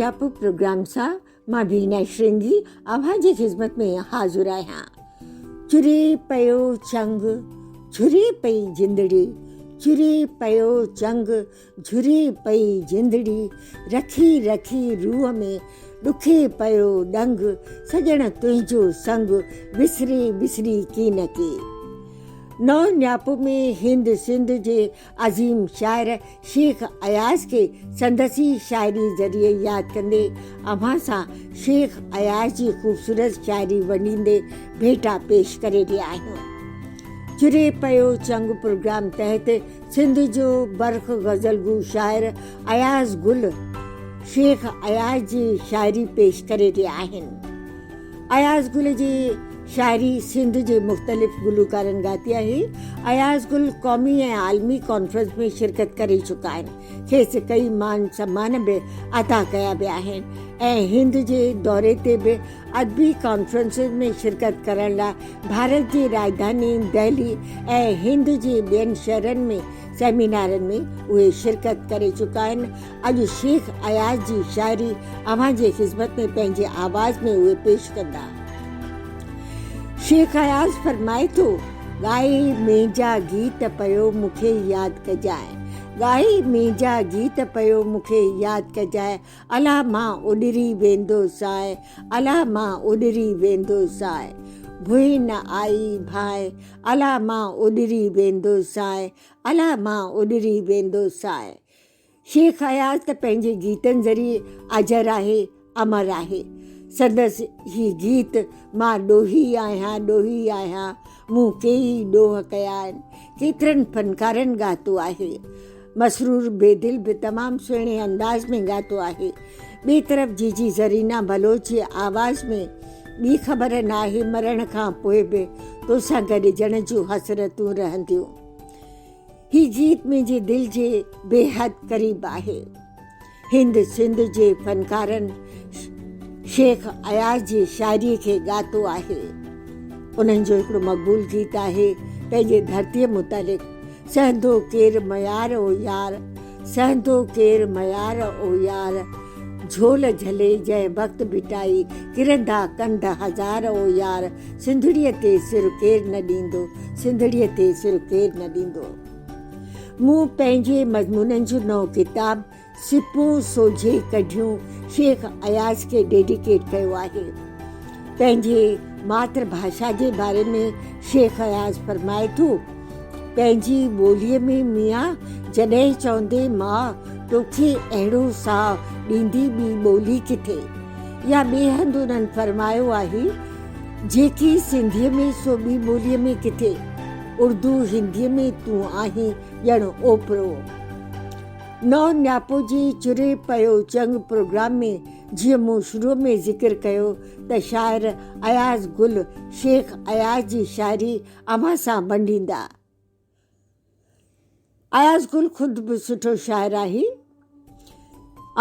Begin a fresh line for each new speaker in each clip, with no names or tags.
نياپو پروگرام سان مان وينا شرنگي اوهان جي خدمت ۾ حاضر آهيان. چري پيو چنگ، جھري پئي جندڙي، چري پيو چنگ، جھري پئي جندڙي، رکي رکي روح ۾ ڏکي پيو ڏنگ، سڄڻ تنهنجو سنگ، وسري وسري ڪينڪي. نئون نياپو ۾ هند سنڌ جي عظيم شاعر شيخ اياز کي سندس ئي شاعري ذريعي ياد ڪندي اوهان سان شيخ اياز جي خوبصورت شاعري ونڊيندي ڀيٽا پيش ڪري رهيا آهيون. چري پيو چنگ پروگرام تحت سنڌ جو برک غزل گو شاعر اياز گل شيخ اياز جي شاعري پيش ڪري رهيا آهن. اياز گل جي شاعري سنڌ جي مختلف گلوڪارن ڳاتي آهي. اياز گل قومي ۽ عالمي ڪانفرنس ۾ شرڪت ڪري چڪا آهن. کيس ڪئي مان سمان به عطا ڪيا ويا آهن ۽ هند جي دوري تي به ادبي ڪانفرنسن ۾ شرڪت ڪرڻ لاء ڀارت جي راڄڌاني دهلي ۽ هند جي ٻين شهرن ۾ سيمينارن ۾ اهي شرڪت ڪري چڪا آهن. اڄ شيخ اياز جي شاعري اوهان جي خدمت ۾ پنهنجي آواز ۾ اهي پيش ڪندا. شيخ اياز فرمائي ٿو، ڳائي منهنجا گيت پيو مون کي ياد ڪجانء، ڳائي منهنجا گيت پيو مون کي ياد ڪجانء، الا مان اڏري ويندو سانء، الا مان اڏري ويندو سانء، ڀوئي نه آئي ڀانء، الا مان اڏري ويندو سانء، الا مان اڏري ويندو سانء. شيخ اياز ته پنهنجي گيتن ذريعي اجر آهي، امر آهي. سندس هي گيت مان ڏوهي آهيان ڏوهي آهيان، مون ڪيئي ڏوهه ڪيا آهن، ڪيترن فنڪارن ڳاتو آهي. مسرور بيدل به تمام سهڻي انداز ۾ ڳاتو آهي. ٻئي طرف جيجي زرينا بلوچ جي آواز ۾ ٻي خبر ناهي مرڻ کان پوء به توسان گڏجڻ جون حسرتون رهنديون. هي گيت منهنجي دل جي بيحد قريب آهي. هند سنڌ جي فنڪارن شيخ اياز جي شاعري کي ڳاتو آهي. انهن جو هڪڙو مقبول گيت آهي پنهنجي ڌرتيء متعلق سهندو ڪير ميار او يار سهندو ڪير ميار او يار جهول جهلي جنهن وقت ڀٽائي ڪرندا ڪنڌ هزار او يار سنڌڙيء تي سر ڪير نه ڏيندو سنڌڙيء تي سر ڪير نه ڏيندو. مون پنهنجي مضمونن جو نئون ڪتاب سپون سوجهي ڪڍيون شيخ اياز کي ڊيڊيڪيٽ ڪيو آهي. پنهنجي ماتر ڀاشا جي باري ۾ شيخ اياز فرمائي ٿو، پنهنجي ٻوليء ۾ ميان جڏهن چوندي ماء توکي اهڙو ساء ڏيندي ٻي ٻولي ڪٿي؟ يا ٻئي هنڌ انهن فرمايو آهي، جيڪي سنڌيء ۾ سو ٻي ٻوليء ۾ ڪٿي؟ اردو هنديء ۾ تون آهين ڄڻ اوپرو. نئون نياپو جي چري پيو چنگ پروگرام ۾ جيئن مون شروع ۾ ذڪر ڪيو ته شاعر اياز گل شيخ اياز جي شاعري اوهان سان ونڊيندا. اياز گل خود به سٺو شاعر آهي.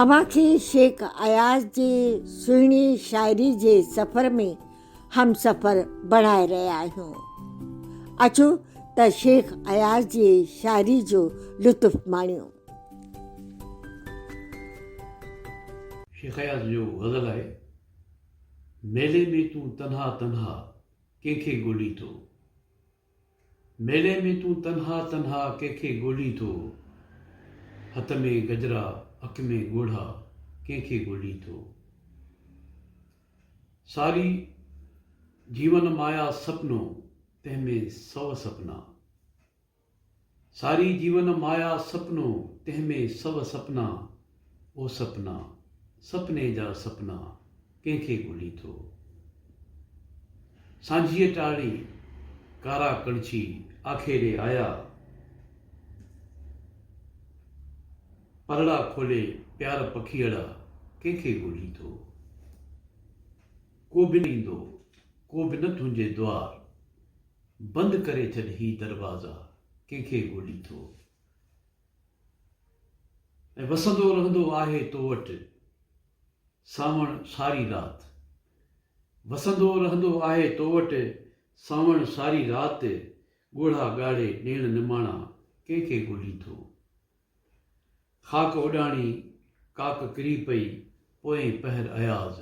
اوهان کي شيخ اياز جي سهڻي شاعري جي سفر ۾ همسفر بڻائي رهيا آهيون. اچو ته شيخ اياز جي شاعري جو لطف ماڻيون.
شيخ اياز جو غزل آهي، ميلي ۾ تون تنها تنها ڪنهن کي ڳولين ٿو. ميلي ۾ تون تنها تنها ڪنهن کي ڳولين ٿو، هٿ ۾ گجرا اک ۾ ڳوڙها ڪنهن کي ڳولين ٿو. ساري جيون مايا سپنو تنهن ۾ سو سپنا. ساري جيون مايا سپنو تنهن ۾ سو سپنا، او سپنا سپني جا سپنا ڪنهن کي ڳولين ٿو. سانجهيء ٽاڻي ڪارا ڪڻڇي آکيري آيا. پرڙا کولي پيار پکيئڙا ڪنهن کي ڳولين ٿو. ڪو به نه ايندو ڪو به نه تنهنجي دوار. بند ڪري ڇڏ هي دروازا ڪنهن کي ڳولين ٿو. ۽ وسندو رهندو آهي تو وٽ سانوڻ ساري رات. وسندو رهندو آهي تو وٽ سانوڻ ساري رات، ڳوڙها ڳاڙي نيڻ نماڻا ڪنهن کي ڳولين ٿو. خاڪ اڏاڻي ڪاڪ ڪري پئي. پوئين پهر اياز.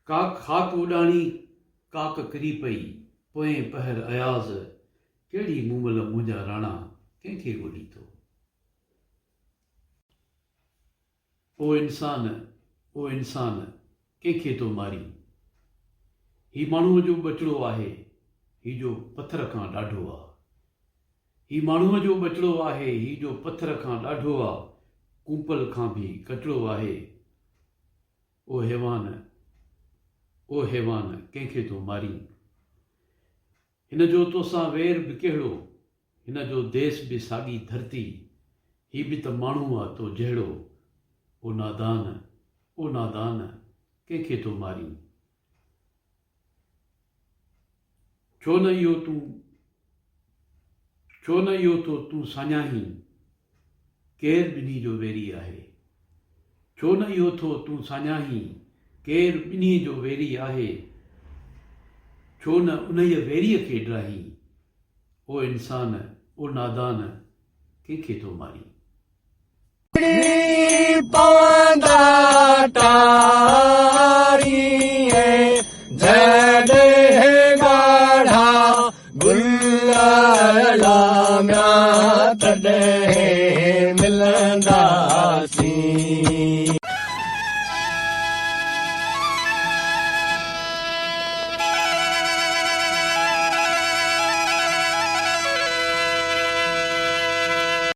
ڪاڪ خاڪ اڏاڻي، ڪاڪ ڪري پئي، پوئين پهر اياز، ڪهڙي مومل منهنجا راڻا، ڪنهن کي ڳولين ٿو؟ او انسان، او انسان، ڪنهن کي ٿو مارين؟ هي ماڻهوء جو ٻچڙو آهي، هي جو پٿر کان ڏاڍو آ. هي ماڻهوء جو ٻچڙو آهي، هي جو پٿر کان ڏاڍو آ، ڪونپل کان ڀي ڪچڙو آهي. او حيوان، او حيوان، ڪنهن کي ٿو مارين؟ هن جو توسان وير به ڪهڙو، هن جو ديس به ساڳي ڌرتي، هي به ته ماڻهو آ تو جهڙو، او نادان، او نادان، ڪنهن کي ٿو مارين؟ ڇو نه اهو تون، ڇو نه اهو ٿو تون ساڃاهين، ڪير ٻنهي جو ويري آهي؟ ڇو نه اهو ٿو تون ساڃاهين، ڪير ٻنهي جو ويري آهي؟ ڇو نه انهيء ويريء کي ڊاهين، او انسان، او نادان، ڪنهن کي ٿو مارين؟
پوندا ٽا.